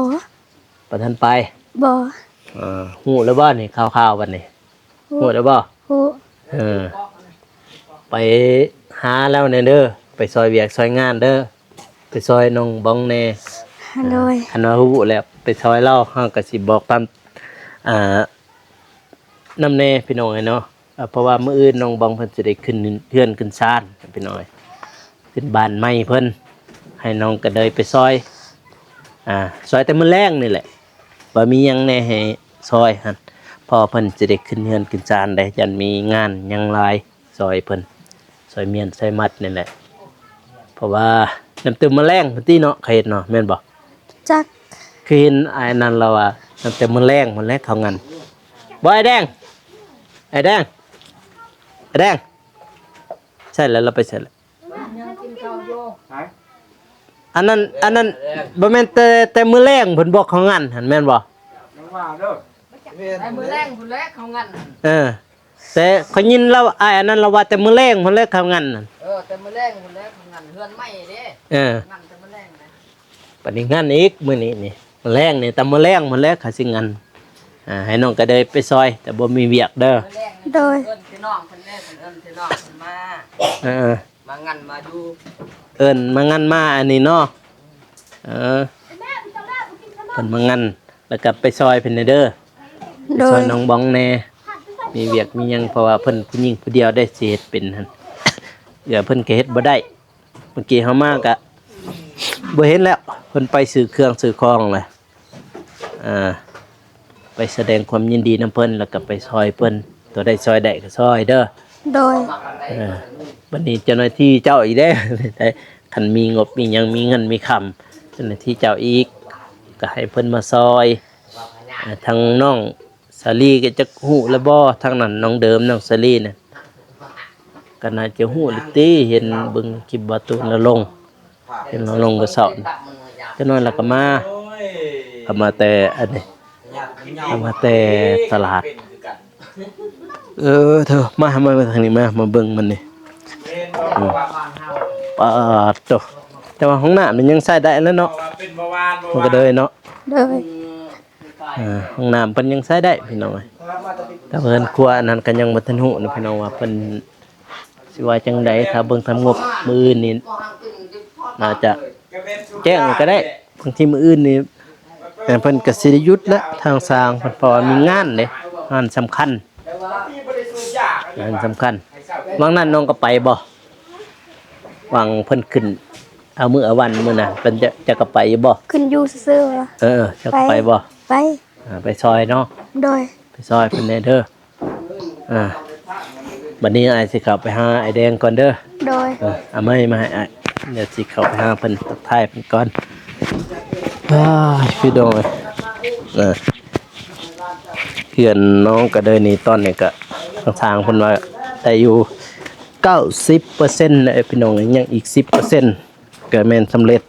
ບໍ່ທັນໄປ ບໍ່ ເອີ ຮູ້ແລ້ວບໍ່ນີ້ ຂ່າວໆບັດນີ້ ຮູ້ ຮູ້ແລ້ວບໍ່ ຮູ້ ເອີ ໄປຫາລາວແດ່ເດີ ໄປຊ່ອຍວຽກຊ່ອຍງານເດີ ໄປຊ່ອຍນ້ອງບອງແດ່ ໂດຍ ຄັນວ່າຮູ້ແລ້ວໄປຊ່ອຍລາວ ເຮົາກະຊິບອກຕາມ ອ່າ ນຳແດ່ພີ່ນ້ອງເອີຍເນາະ ເພາະວ່າມື້ອື່ນນ້ອງບອງເພິ່ນຊິໄດ້ຂຶ້ນເຮືອນຂຶ້ນຊານພີ່ນ້ອງເອີຍ ເປັນບ້ານໃໝ່ເພິ່ນ ໃຫ້ນ້ອງກະເດີຍໄປຊ່ອຍ ອ່າ ຊ່ອຍແຕ່ມື້ແລງນີ້ແຫຼະ ວ່າມີຫຍັງແດ່ໃຫ້ຊ່ອຍຫັ້ນ ເພາະວ່າເພິ່ນຊິໄດ້ຂຶ້ນເຮືອນຂຶ້ນຊານໄດ໋ ຢ້ານມີງານຫຍັງຫຼາຍ ຊ່ອຍເພິ່ນ ຊ່ອຍມ້ຽນຊ່ອຍມັດນີ້ແຫຼະ ເພາະວ່ານັບແຕ່ມື້ແລງພຸ້ນຕິເນາະ ເຂົາເຮັດເນາະ ແມ່ນບໍ່? ຈັກ ຄືເຫັນອ້າຍນັ້ນລາວວ່າ ນັບແຕ່ມື້ແລງພຸ້ນແຫຼະເຂົາງັນ ບໍ່ ອ້າຍແດງ ອ້າຍແດງ ອ້າຍແດງ ໃຊ່ແລ້ວ ລາວໄປໃສແລ້ວ? ອັນນັ້ນ ອັນນັ້ນບໍ່ແມ່ນແຕ່ ແຕ່ມື້ແລງເພິ່ນບອກເຂົາງັນຫັ້ນແມ່ນບໍ່? ຍັງວ່າເດີ ແຕ່ມື້ແລງພຸ້ນແຫຼະເຂົາງັນ ເອີ ແຕ່ຂ້ອຍຍິນລາວ ອ້າຍອັນນັ້ນລາວວ່າແຕ່ມື້ແລງພຸ້ນແຫຼະເຂົາງັນນັ້ນ ເອີ ແຕ່ມື້ແລງພຸ້ນແຫຼະເຂົາງັນ ເຮືອນໃໝ່ເດ້ ເອີ ງັນແຕ່ມື້ແລງນະ ບັດນີ້ງັນອີກມື້ນີ້ນີ້ ມື້ແລງນີ້ ແຕ່ມື້ແລງພຸ້ນແຫຼະເຂົາຊິງັນ ອ່າ ໃຫ້ນ້ອງກະເດີຍໄປຊ່ອຍ ແຕ່ບໍ່ມີວຽກເດີ ໂດຍ ເອີ້ນພີ່ນ້ອງເພິ່ນແດ່ ເອີ້ນພີ່ນ້ອງເພິ່ນມາ ເອີ ມາງັນມາຢູ່ ເອີ້ນມາງັນມາອັນນີ້ເນາະ ເອີ ເພິ່ນມາງັນ ແລ້ວກະໄປຊ່ອຍເພິ່ນແດ່ເດີ ໂດຍ ໄປຊ່ອຍນ້ອງບອງແດ່ ມີວຽກມີຫຍັງ ເພາະວ່າເພິ່ນຜູ້ຍິງຜູ້ດຽວໄດ້ ຊິເຮັດເປັນຫັ້ນ ເອື້ອຍເພິ່ນກະເຮັດບໍ່ໄດ້ ມື້ກີ້ເຮົາມາກະບໍ່ເຫັນແລ້ວ ເພິ່ນໄປຊື້ເຄື່ອງຊື້ຂອງແຫຼະ ອ່າ ໄປສະແດງຄວາມຍິນດີນຳເພິ່ນ ແລ້ວກໍໄປຊ່ອຍເພິ່ນ ຕົວໃດຊ່ອຍໄດ້ກໍຊ່ອຍເດີ. ໂດຍ. ເອີ ບັດນີ້ເຈົ້າໜ້າທີ່ເຈົ້າອີກເດ້ ຄັນມີງົບມີຫຍັງ ມີເງິນມີຄຳ ເຈົ້າໜ້າທີ່ເຈົ້າອີກ ກໍໃຫ້ເພິ່ນມາຊ່ອຍ. ອ່າ ທາງນ້ອງສາລີກໍຈັກຮູ້ແລ້ວບໍ່ ທາງນັ້ນ ນ້ອງເດີມ ນ້ອງສາລີນະ ກໍໜ້າຈະຮູ້ແລ້ວຕິ ເຫັນເບິ່ງຄລິບບ່າວຕູນລະລົງ ເຫັນລະລົງແຕ່ເຊົ້າ ຈັກໜ້ອຍລະກໍມາ ກໍມາແຕ່ອັນນີ້ ກໍມາແຕ່ຕະຫຼາດ. ເອີ ເທີ ມາ ມາ ມາທາງນີ້ ມາ ມາເບິ່ງມັນນີ້ ອືມ ປາດໂທ້ ແຕ່ວ່າຫ້ອງນ້ຳນີ້ຍັງໃຊ້ໄດ້ແລ້ວເນາະ ມັນກໍເດີຍເນາະ ໂດຍ. ອ່າ ຫ້ອງນ້ຳເພິ່ນຍັງໃຊ້ໄດ້ພີ່ນ້ອງເອີຍ ແຕ່ເຮືອນຄົວອັນນັ້ນກໍຍັງບໍ່ທັນຮູ້ນະພີ່ນ້ອງ ວ່າເພິ່ນຊິວ່າຈັ່ງໃດ. ຖ້າເບິ່ງຕາມງົບມື້ອື່ນນີ້ໜ້າຈະແຈ້ງກໍໄດ້ ບາງທີມື້ອື່ນນີ້ ເອີ ເພິ່ນກໍຊິໄດ້ຢຸດແລ້ວ ທາງຊ່າງເພິ່ນ ເພາະວ່າມີງານເດ້ ງານສຳຄັນ ງານສຳຄັນ. ຫວ່າງນັ້ນນ້ອງກໍໄປບໍ່? ຫວ່າງເພິ່ນຂຶ້ນເອົາມື້ເອົາວັນມື້ນັ້ນ ເພິ່ນຈະ ຈະກໍໄປຢູ່ບໍ່? ຂຶ້ນຢູ່ຊື່ໆ ເອີ ເຈົ້າໄປບໍ່? ໄປ ອ່າ ໄປຊ່ອຍເນາະ ໂດຍ ໄປຊ່ອຍເພິ່ນແດ່ເດີ. ອ່າ ບັດນີ້ອ້າຍຊິເຂົ້າໄປຫາອ້າຍແດງກ່ອນເດີ ໂດຍ ເອີ ເອົາໄມ້ມາໃຫ້ອ້າຍ ດຽວຊິເຂົ້າໄປຫາເພິ່ນ ທັກທາຍເພິ່ນກ່ອນ. ອ້າຍ ພີ່ນ້ອງເອີຍ ເອີ ເຮືອນນ້ອງກະເດີຍນີ້ ຕອນນີ້ກະທາງຊ່າງເພິ່ນວ່າໄດ້ຢູ່ເກົ້າສິບເປີເຊັນເດີພີ່ນ້ອງເອີຍ ຍັງອີກສິບເປີເຊັນ ກໍແມ່ນສຳເລັດ.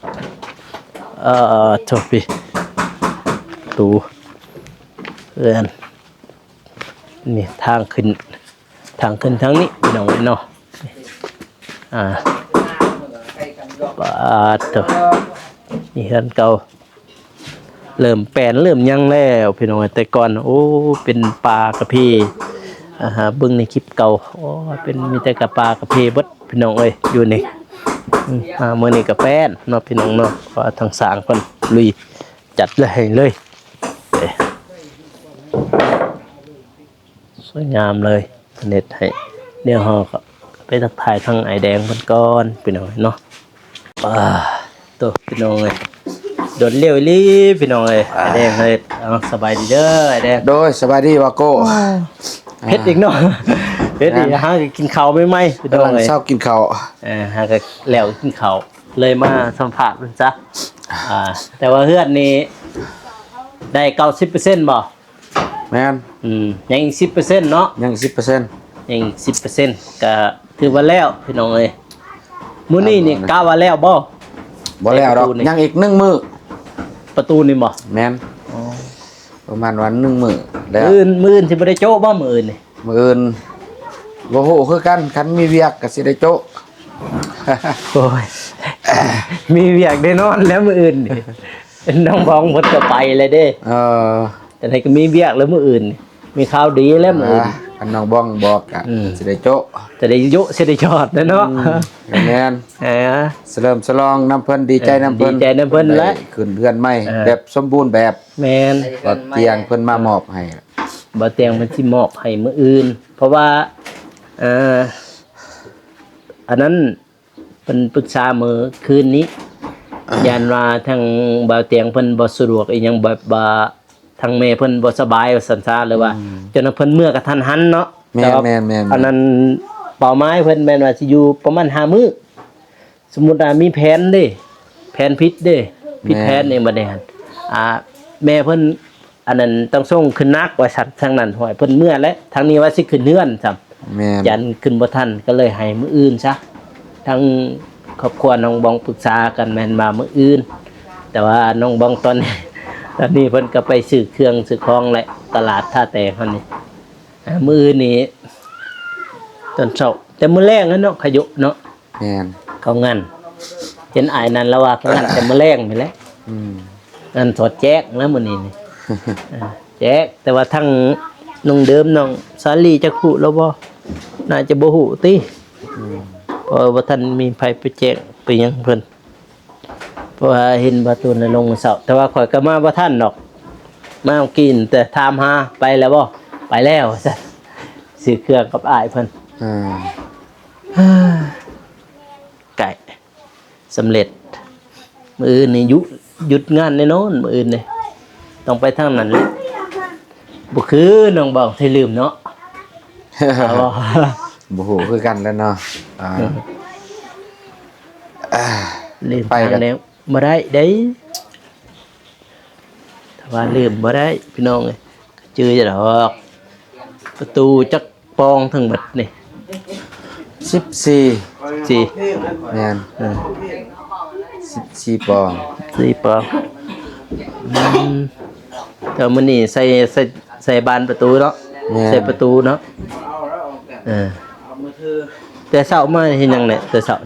ເອີ ໂທ້ ພີ່ ປະຕູເຮືອນ ນີ້ທາງຂຶ້ນ ທາງຂຶ້ນທາງນີ້ພີ່ນ້ອງເອີຍເນາະ. ອ່າ ປາດໂທ້ ນີ້ເຮືອນເກົ່າ ເລີ່ມແປນເລີ່ມຫຍັງແລ້ວພີ່ນ້ອງເອີຍ. ແຕ່ກ່ອນ ໂອ້ ເປັນປ່າກະເພ ອ່າ ຫາເບິ່ງໃນຄລິບເກົ່າ ໂອ້ ເປັນ ມີແຕ່ກະປ່າກະເພເບິດພີ່ນ້ອງເອີຍ ຢູ່ນີ້. ອືມ ອ່າ ມື້ນີ້ກະແປນເນາະພີ່ນ້ອງເນາະ ເພາະວ່າທາງຊ່າງເພິ່ນລຸຍຈັດເລີຍ ໃຫ້ເລີຍ ເອີ ສວຍງາມເລີຍ ເຮັດໃຫ້. ດຽວເຮົາກໍໄປທັກທາຍທາງອ້າຍແດງເພິ່ນກ່ອນພີ່ນ້ອງເນາະ. ປາດໂທ້ ພີ່ນ້ອງເອີຍ ດົນແລ້ວອີ່ຫຼີພີ່ນ້ອງເອີຍ. ອ້າຍແດງເອີຍ ເອົາ ສະບາຍດີເດີອ້າຍແດງ. ໂດຍ ສະບາຍດີບ່າວໂກ້. ເຜັດອີກເນາະ ເຜັດອີກ. ຫາກໍກິນເຂົ້າໃໝ່ໆ ພີ່ນ້ອງເອີຍ ເຊົ້າກິນເຂົ້າ ເອີ ຫາກໍແລ້ວກິນເຂົ້າ ເລີຍມາສຳພາດເພິ່ນຊະ. ອ່າ ແຕ່ວ່າເຮືອນນີ້ໄດ້ເກົ້າສິບເປີເຊັນບໍ່? ແມ່ນ. ອືມ ຍັງອີກສິບເປີເຊັນເນາະ ຍັງສິບເປີເຊັນ ຍັງອີກສິບເປີເຊັນ ກະຖືວ່າແລ້ວພີ່ນ້ອງເອີຍ. ມື້ນີ້ນີ້ກະວ່າແລ້ວບໍ່? ບໍ່ແລ້ວດອກ ຍັງອີກໜຶ່ງມື້. ປະຕູນີ້ບໍ່? ແມ່ນ. ອໍ ປະມານວ່າໜຶ່ງມື້ແລ້ວ. ມື້ອື່ນ ມື້ອື່ນຊິບໍ່ໄດ້ໂຈະບໍ່ມື້ອື່ນນີ້? ມື້ອື່ນບໍ່ຮູ້ຄືກັນ ຄັນມີວຽກກະຊິໄດ້ໂຈະ. ໂອ້ຍ ມີວຽກໄດ້ນອນແລ້ວມື້ອື່ນນີ້ ນ້ອງບອງເພິ່ນກໍໄປແລ້ວເດ້. ເອີ ຈັ່ງໃດກໍມີວຽກແລ້ວມື້ອື່ນນີ້ ມີຂ່າວດີແລ້ວມື້ອື່ນ. ອ່າ ຄັນນ້ອງບອງບອກກະ ອືມ ຊິໄດ້ໂຈະ ຈະໄດ້ໂຈະ ຊິໄດ້ຈອດແລ້ວເນາະ. ອືມ ກໍແມ່ນ. ເອີ ສະເຫຼີມສະຫຼອງນຳເພິ່ນ ດີໃຈນຳເພິ່ນ ເອີ ດີໃຈນຳເພິ່ນແຫຼະ ໄດ້ຂຶ້ນເຮືອນໃໝ່ ເອີ ແບບສົມບູນແບບ. ແມ່ນ. ບ່າວຕຽງເພິ່ນມາມອບໃຫ້ ບ່າວຕຽງເພິ່ນຊິມອບໃຫ້ມື້ອື່ນ ເພາະວ່າ ເອີ ອັນນັ້ນ ເພິ່ນປຶກສາມື້ຄືນນີ້ ຢ້ານວ່າທາງບ່າວຕຽງເພິ່ນບໍ່ສະດວກອີ່ຫຍັງ ແບບວ່າທາງແມ່ເພິ່ນບໍ່ສະບາຍວ່າຊັ້ນຊະ ຫຼືວ່າ ອືມ ຈົນວ່າເພິ່ນເມືອກະທັນຫັນເນາະ. ແມ່ນໆໆໆ. ອັນນັ້ນເປົ້າໝາຍເພິ່ນແມ່ນວ່າຊິຢູ່ປະມານຫ້າມື້ ສົມມຸດວ່າມີແຜນເດ້ ແຜນຜິດເດ້ ຜິດແຜນເອງບັດນີ້ຫັ້ນ. ອ່າ ແມ່ເພິ່ນ ອັນນັ້ນຕ້ອງສົ່ງຂຶ້ນໜັກວ່າຊັ້ນ ທາງນັ້ນຫ້ວຍເພິ່ນເມືອແຫຼະ ທາງນີ້ວ່າຊິຂຶ້ນເຮືອນຊ້ຳ. ແມ່ນ. ຢ້ານຂຶ້ນບໍ່ທັນ ກໍເລີຍໃຫ້ມື້ອື່ນຊະ. ທາງຄອບຄົວນ້ອງບອງປຶກສາກັນແມ່ນວ່າມື້ອື່ນ ແຕ່ວ່ານ້ອງບອງຕອນນີ້ ຕອນນີ້ເພິ່ນກໍໄປຊື້ເຄື່ອງຊື້ຂອງແຫຼະ ຕະຫຼາດທ່າແຕງຫັ້ນນີ້. ອ່າ ມື້ອື່ນນີ້ຕອນເຊົ້າ ແຕ່ມື້ແລງແລ້ວເນາະ ຂະໂຍະເນາະ. ແມ່ນ. ເຂົ້າງານ ເຫັນອ້າຍນັ້ນລາວວ່າເຂົ້າງານແຕ່ມື້ແລງນີ້ແຫຼະ. ອືມ ງານສອດແຈກນະມື້ນີ້ນີ້. ອ່າ ແຈກ ແຕ່ວ່າທັງນ້ອງເດີມ ນ້ອງສາລີ ຈັກຮູ້ລາວບໍ່? ໜ້າຈະບໍ່ຮູ້ຕິ. ອືມ ເພາະວ່າບໍ່ທັນມີໃຜໄປແຈ້ງໄປຫຍັງເພິ່ນ. ເພາະວ່າເຫັນບ່າວຕູນລົງມື້ເຊົ້າ ແຕ່ວ່າຂ້ອຍກໍມາບໍ່ທັນດອກ ມາກິນ ແຕ່ຖາມຫາ ໄປແລ້ວບໍ່? ໄປແລ້ວ ວ່າຊັ້ນ ຊື້ເຄື່ອງກັບອ້າຍເພິ່ນ. ອ່າ ໃກ້ ສຳເລັດ. ມື້ອື່ນນີ້ຢຸດ ຢຸດງານແນ່ນອນ ມື້ອື່ນນີ້ ຕ້ອງໄປທາງນັ້ນແຫຼະ. ບໍ່ຄືນ້ອງບອງທີ່ລືມເນາະ. ເອົາ ບໍ່ຮູ້ຄືກັນແຫຼະເນາະ. ອ່າ ເອີ ລືມ ໄປກັນ ທາງແນວບໍ່ໄດ້ເດ້. ຖ້າວ່າລືມບໍ່ໄດ້ພີ່ນ້ອງເອີຍ ຈື່ຢູ່ດອກ. ປະຕູຈັກປອງທັງໝົດນີ້? ສິບສີ່ ສິບສີ່ ແມ່ນ ເອີ ສິບສີ່ປອງ ສີ່ປອງ. ອືມ ແຕ່ມື້ນີ້ໃສ່ ໃສ່ ໃສ່ບານປະຕູເນາະ. ແມ່ນ ໃສ່ປະຕູເນາະ. ເອີ ແຕ່ເຊົ້າມາເຮັດຫຍັງແຫຼະ ແຕ່ເຊົ້າ?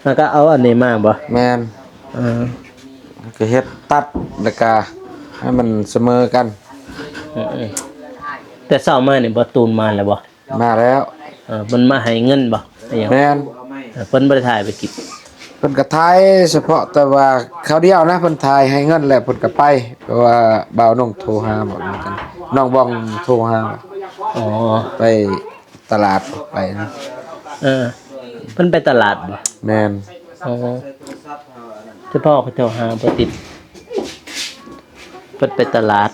ແລ້ວກໍເອົາອັນນີ້ມາບໍ່? ແມ່ນ ເອີ ກໍເຮັດຕັດ ແລ້ວກໍໃຫ້ມັນສະເໝີກັນ. ອືມໆ ແຕ່ເຊົ້າມານີ້ ບໍ່ຕູນມາແລ້ວບໍ່? ມາແລ້ວ. ເອີ ເພິ່ນມາໃຫ້ເງິນບໍ່? ອີຫຍັງ? ແມ່ນ ເອີ ເພິ່ນບໍ່ໄດ້ຖ່າຍໄປກິນ. ເພິ່ນກໍຖ່າຍສະເພາະແຕ່ວ່າຄາວດຽວນະ ເພິ່ນຖ່າຍໃຫ້ເງິນແລ້ວເພິ່ນກໍໄປ. ເພາະວ່າບ່າວນົງໂທຫາ ບອກນຳກັນ ນ້ອງບອງໂທຫາ. ອໍ ໄປ ຕະຫຼາດໄປນະ. ເອີ ເພິ່ນໄປຕະຫຼາດບໍ່? ແມ່ນ. ອໍ ສະເພາະເຂົາເຈົ້າຫາບໍ່ຕິດ ເພິ່ນໄປຕະຫຼາດ.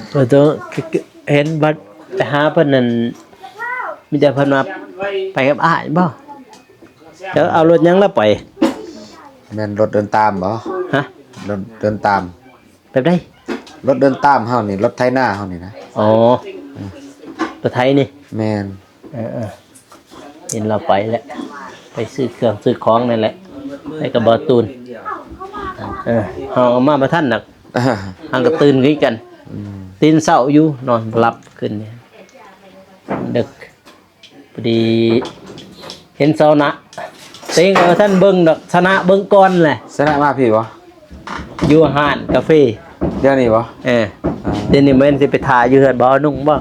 ເພິ່ນຕ້ອງເຫັນບັດໄປຫາເພິ່ນນັ້ນ ມີແຕ່ເພິ່ນວ່າໄປກັບອ້າຍບໍ່? ເຈົ້າເອົາລົດຫຍັງລະໄປ? ແມ່ນລົດເດີນຕາມບໍ່? ຮະ? ລົດເດີນຕາມ. ແບບໃດ? ລົດເດີນຕາມເຮົານີ້ ລົດໄຖນາເຮົານີ້ນະ. ອໍ ເອີ ລົດໄຖນີ້. ແມ່ນ. ເອີໆ ເຫັນລາວໄປແຫຼະ ໄປຊື້ເຄື່ອງຊື້ຂອງນັ້ນແຫຼະ ໄປກັບບ່າວຕູນ. ເອີ ເຮົາເອົາມາບໍ່ທັນດອກ ເຮົາກໍຕື່ນຄືກັນ. ອືມ ຕື່ນເຊົ້າຢູ່ ນອນບໍ່ຫຼັບຄືນນີ້ ດຶກ. ພໍດີເຫັນຊາວນະ ເຕັງເອົາທັນເບິ່ງດອກ ຊະນະເບິ່ງກ່ອນແຫຼະ. ຊະນະມາພີ້ບໍ່? ຢູ່ຮ້ານກາເຟ. ດຽວນີ້ບໍ່? ເອີ ອ່າ ດຽວນີ້ແມ່ນຊິໄປຖ້າຢູ່ເຮືອນບ່າວນຸ່ງບໍ່?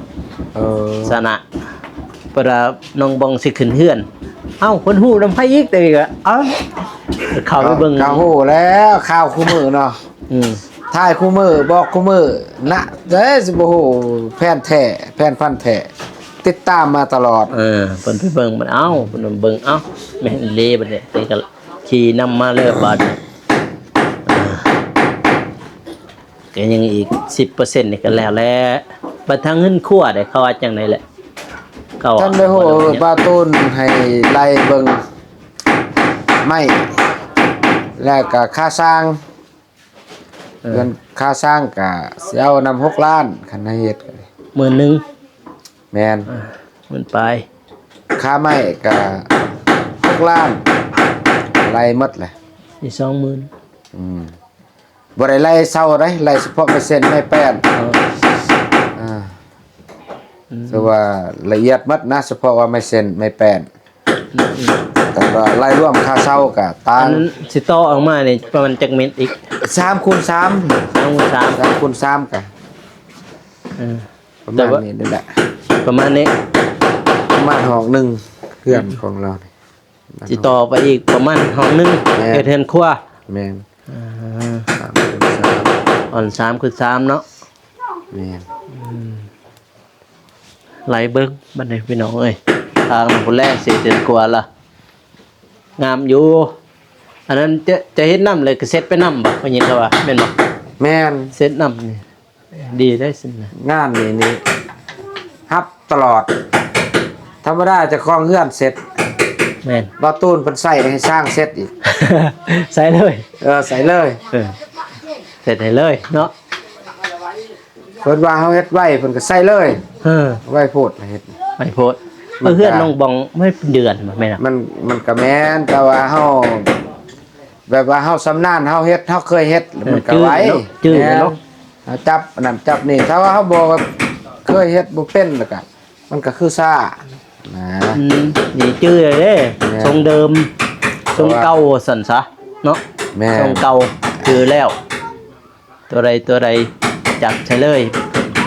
ເອີ ຊະນະ ເພິ່ນວ່ານ້ອງບອງຊິຂຶ້ນເຮືອນ. ເອົ້າ ເພິ່ນຮູ້ນຳໃຜອີກ? ແຕ່ວ່າ ເອົ້າ ເຂົ້າໄປເບິ່ງ ກໍຮູ້ແລ້ວ ຂ່າວຄູ່ມື້ເນາະ. ອືມ ຖ່າຍຄູ່ມື້ ບອກຄູ່ມື້ນະ ເດ້ ຊິບໍ່ຮູ້ແຟນແທ້ ແຟນພັນແທ້ ຕິດຕາມມາຕະຫຼອດ. ເອີ ເພິ່ນໄປເບິ່ງມັນ ເອົ້າ ເພິ່ນເບິ່ງ ເອົ້າ ແມ່ນເລບັດນີ້ ນີ້ກໍຂີ່ນຳມາເລີຍບາດນີ້. ເອີ ກໍຍັງອີກສິບເປີເຊັນນີ້ກໍແລ້ວແຫຼະ. ບັດທາງເຮືອນຄົວເດ້ ເຂົາວ່າຈັ່ງໃດແຫຼະ? ເຂົາ ທ່ານໄດ້ຮູ້ ບ່າວຕູນໃຫ້ໄລ່ເບິ່ງໄມ້ ແລ້ວກໍຄ່າສ້າງ. ເອີ ເຮືອນຄ່າສ້າງກະຊິເອົານຳຫົກລ້ານ ຄັນໃຫ້ເຮັດ. ໝື່ນໜຶ່ງ. ແມ່ນ. ອ່າ ໝື່ນປາຍ. ຄ່າໄມ້ກະຫົກລ້ານ ໄລ່ໝົດແຫຼະ ອີກສອງໝື່ນ. ອືມ ບໍ່ໄດ້ໄລ່ເຊົ່າເດ້ ໄລ່ສະເພາະໄມ້ເຊັນໄມ້ແປ້ນ. ອໍ ອ່າ ອືມ ຖືວ່າລະອຽດໝົດນະ ສະເພາະວ່າໄມ້ເຊັນໄມ້ແປ້ນ. ອືມໆ ແຕ່ວ່າລາຍລວມຄ່າເຊົ່າກະຕ່າງ. ອັນຊິຕໍ່ອອກມານີ້ປະມານຈັກເມັດອີກ? ສາມຄູນສາມ ສາມຄູນສາມ ສາມຄູນສາມກະ ເອີ ປະມານນີ້ແຫຼະ ປະມານນີ້ ປະມານຫ້ອງໜຶ່ງ ເຮືອນຂອງລາວນີ້. ຊິຕໍ່ໄປອີກປະມານຫ້ອງໜຶ່ງ ແມ່ນ ເຮັດເຮືອນຄົວ. ແມ່ນ. ອ່າ ສາມຄູນສາມ ອ່ອນ ສາມຄູນສາມເນາະ. ແມ່ນ. ອືມ ໄລ່ເບິ່ງບັດນີ້ພີ່ນ້ອງເອີຍ ທາງພຸ້ນແຫຼະ ສີ່ເດືອນກວ່າລະ ງາມຢູ່. ອັນນັ້ນຈະ ຈະເຮັດນຳເລີຍ ກະເຊັດໄປນຳບໍ່? ໄດ້ຍິນເຂົາວ່າ ແມ່ນບໍ່? ແມ່ນ. ເຊັດນຳນີ້ ດີໄດ໋ຊັ້ນນະ. ງານນີ້ນີ້ຮັບຕະຫຼອດ ທຳມະດາເຈົ້າຂອງເຮືອນເຊັດ. ແມ່ນ. ບ່າວຕູນເພິ່ນໃສ່ໃຫ້ຊ່າງເຊັດອີກ. ໃສ່ເລີຍ. ເອີ ໃສ່ເລີຍ. ເອີ ເຊັດໃຫ້ເລີຍເນາະ. ເພິ່ນວ່າເຮົາເຮັດໄວ ເພິ່ນກໍໃສ່ເລີຍ. ເອີ ໄວໂພດເຮັດ ໄວໂພດ. ມັນ ເອີ ເຮືອນນ້ອງບອງ ມັນເປັນເດືອນບໍ່ແມ່ນ? ມັນ ມັນກໍແມ່ນ ແຕ່ວ່າເຮົາ ແບບວ່າເຮົາຊຳນານ ເຮົາເຮັດ ເຮົາເຄີຍເຮັດ ເອີ ມັນກໍໄວ. ຈື່ເນາະ ຈື່ເນາະ. ແມ່ນ. ເຮົາຈັບອັນນັ້ນຈັບນີ້ ຖ້າວ່າເຮົາບໍ່ແບບເຄີຍເຮັດ ບໍ່ເປັນ ແລ້ວກໍມັນກໍຄືຊ້ານະ. ອືມ ນີ້ຈື່ເລີຍເດ້. ແມ່ນ. ຊົງເດີມ ຊົງເກົ່າ ວ່າຊັ້ນຊະເນາະ. ແມ່ນ. ຊົງເກົ່າ ຈື່ແລ້ວ ຕົວໃດຕົວໃດຈັບໃສ່ເລີຍ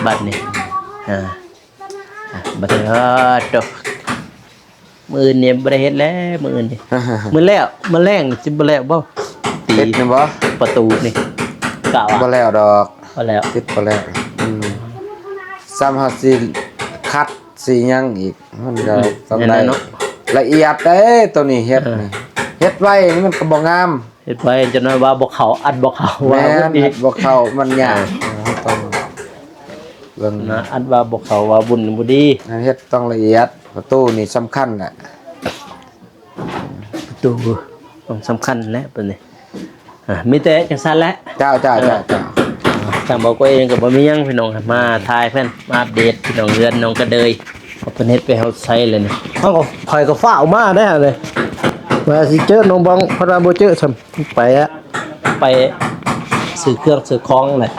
ບັດນີ້. ອ່າ ອ່າ ບັດນີ້ ເອີ ໂຕ ມື້ອື່ນນີ້ບໍ່ໄດ້ເຮັດແລ້ວ ມື້ອື່ນນີ້. ມື້ແລ້ວ ມື້ແລງຊິບໍ່ແລ້ວບໍ່? ຕິດນີ້ບໍ່? ປະຕູນີ້ ກະວ່າບໍ່ແລ້ວດອກ. ບໍ່ແລ້ວ ຕິດບໍ່ແລ້ວ. ອືມ ຊ້ຳເຮົາຊິຂັດ ຊິຫຍັງອີກ ມັນກໍ ອືມ ຕ້ອງໄດ້ ນັ້ນແຫຼະເນາະ ລະອຽດເດ້ ໂຕນີ້ເຮັດ ເອີ ນີ້. ເຮັດໄວນີ້ມັນກໍບໍ່ງາມ ເຮັດໄວຈັກໜ້ອຍວ່າບໍ່ເຂົ້າ ອັດບໍ່ເຂົ້າ ວ່າ ແມ່ນ ບໍ່ດີ ອັດບໍ່ເຂົ້າ ມັນຍາກ ເອີ ເຮົາຕ້ອງເບິ່ງ ນະ ອັດວ່າບໍ່ເຂົ້າ ວ່າບຸນບໍ່ດີ ອັນເຮັດຕ້ອງລະອຽດ ປະຕູນີ້ສຳຄັນແຫຼະ ປະຕູຕ້ອງສຳຄັນແຫຼະ ປະເດັນນີ້ ອ່າ ມີແຕ່ຈັ່ງຊັ້ນແຫຼະ ເຈົ້າ ເຈົ້າ ເຈົ້າ ເຈົ້າ ທາງເບົາໂກເອງກໍບໍ່ມີຫຍັງພີ່ນ້ອງ ມາຖ່າຍເພິ່ນ ມາອັບເດດພີ່ນ້ອງ ເຮືອນນ້ອງກະເດີຍ ເພິ່ນເຮັດໄປຮອດໃສແລ້ວນີ້ ເຮົາກໍ ຂ້ອຍກໍຟ້າວມາໄດ້ຫັ້ນເລີຍ ວ່າຊິເຈີນ້ອງບອງ ເພິ່ນວ່າບໍ່ເຈີຊ້ຳ ໄປອະ ໄປຊື້ເຄື່ອງຊື້ຂອງແຫຼະ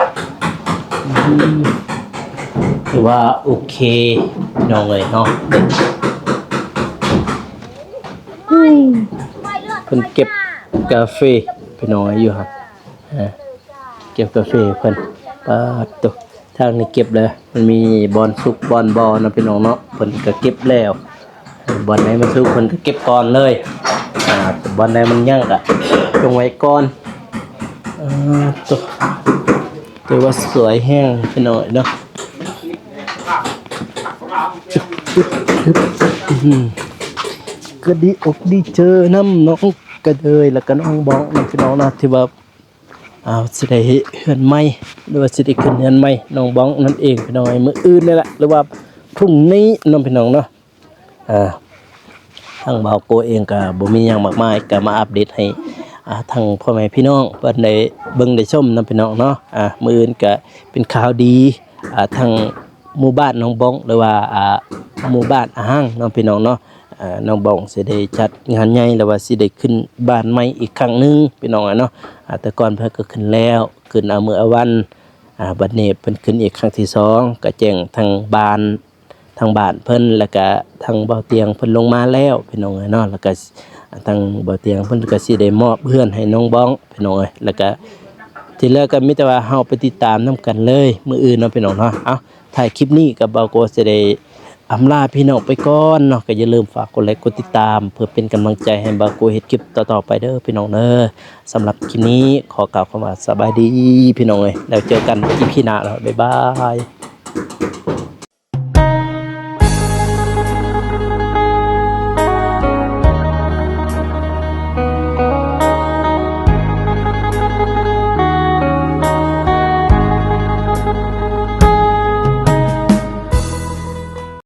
ອືມ ຖືວ່າໂອເຄພີ່ນ້ອງເອີຍເນາະ ເພິ່ນເກັບກາເຟພີ່ນ້ອງເອີຍ ຢູ່ຫັ້ນ ເອີ ເກັບກາເຟເພິ່ນ ປາດໂທ້ ທາງນີ້ເກັບແລ້ວ ມັນມີບ່ອນສຸກບ່ອນບໍ່ນະພີ່ນ້ອງເນາະ ເພິ່ນກໍເກັບແລ້ວ ບ່ອນໃດມັນສຸກເພິ່ນກໍເກັບກ່ອນເລີຍ ອ່າ ບ່ອນໃດມັນຍັງກໍຈົ່ງໄວ້ກ່ອນ ເອີ ໂທ້ ຖືວ່າສວຍແຮງພີ່ນ້ອງເນາະ ອືມ ກໍດີອົກດີເຈີນຳນ້ອງກະເດີຍ ແລ້ວກໍນ້ອງບອງນຳພີ່ນ້ອງເນາະ ທີ່ວ່າ ອ່າ ຊິໄດ້ເຮືອນໃໝ່ ຫຼືວ່າຊິໄດ້ຂຶ້ນເຮືອນໃໝ່ນ້ອງບອງນັ້ນເອງພີ່ນ້ອງເອີຍ ມື້ອື່ນນີ້ແຫຼະ ຫຼືວ່າພລຸ່ງນີ້ເນາະພີ່ນ້ອງເນາະ ອ່າ ທາງບ່າວໂກເອງກໍບໍ່ມີຫຍັງມາກມາຍ ກໍມາອັບເດດໃຫ້ ອ່າ ທາງພໍ່ແມ່ພີ່ນ້ອງເພິ່ນໄດ້ເບິ່ງໄດ້ຊົມເນາະພີ່ນ້ອງເນາະ ອ່າ ມື້ອື່ນກໍເປັນຂ່າວດີ ອ່າ ທາງ ໝູ່ບ້ານໜອງບອງ ຫຼືວ່າ ອ່າ ໝູ່ບ້ານອາຮັງເນາະພີ່ນ້ອງເນາະ ອ່າ ນ້ອງບອງຊິໄດ້ຈັດງານໃຫຍ່ ຫຼືວ່າຊິໄດ້ຂຶ້ນບ້ານໃໝ່ອີກຄັ້ງໜຶ່ງພີ່ນ້ອງເນາະ ອ່າ ແຕ່ກ່ອນເພິ່ນກໍຂຶ້ນແລ້ວ ຂຶ້ນເອົາມື້ເອົາວັນ ອ່າ ບັດນີ້ເພິ່ນຂຶ້ນອີກຄັ້ງທີສອງ ກໍແຈ້ງທາງບ້ານ ທາງບ້ານເພິ່ນ ແລ້ວກະທາງເບົາຕຽງເພິ່ນລົງມາແລ້ວພີ່ນ້ອງເອີຍເນາະ ແລ້ວກະທາງເບົາຕຽງເພິ່ນກໍຊິໄດ້ມອບເຮືອນໃຫ້ນ້ອງບອງພີ່ນ້ອງເອີຍ ແລ້ວກະທີ່ເຫຼືອກໍມີແຕ່ວ່າເຮົາໄປຕິດຕາມນຳກັນເລີຍມື້ອື່ນເນາະພີ່ນ້ອງເນາະ ເອົາ ທ້າຍຄລິບນີ້ກໍບ່າວໂກຊິໄດ້ອຳລາພີ່ນ້ອງໄປກ່ອນເນາະ ກໍຢ່າລືມຝາກກົດໄລກົດຕິດຕາມ ເພື່ອເປັນກຳລັງໃຈໃຫ້ບ່າວໂກເຮັດຄລິບຕໍ່ໆໄປເດີພີ່ນ້ອງເດີ ສຳລັບຄລິບນີ້ຂໍກ່າວຄຳວ່າສະບາຍດີພີ່ນ້ອງເອີຍ ແລ້ວເຈີກັນອີພີໜ້າເນາະ ບາຍບາຍ.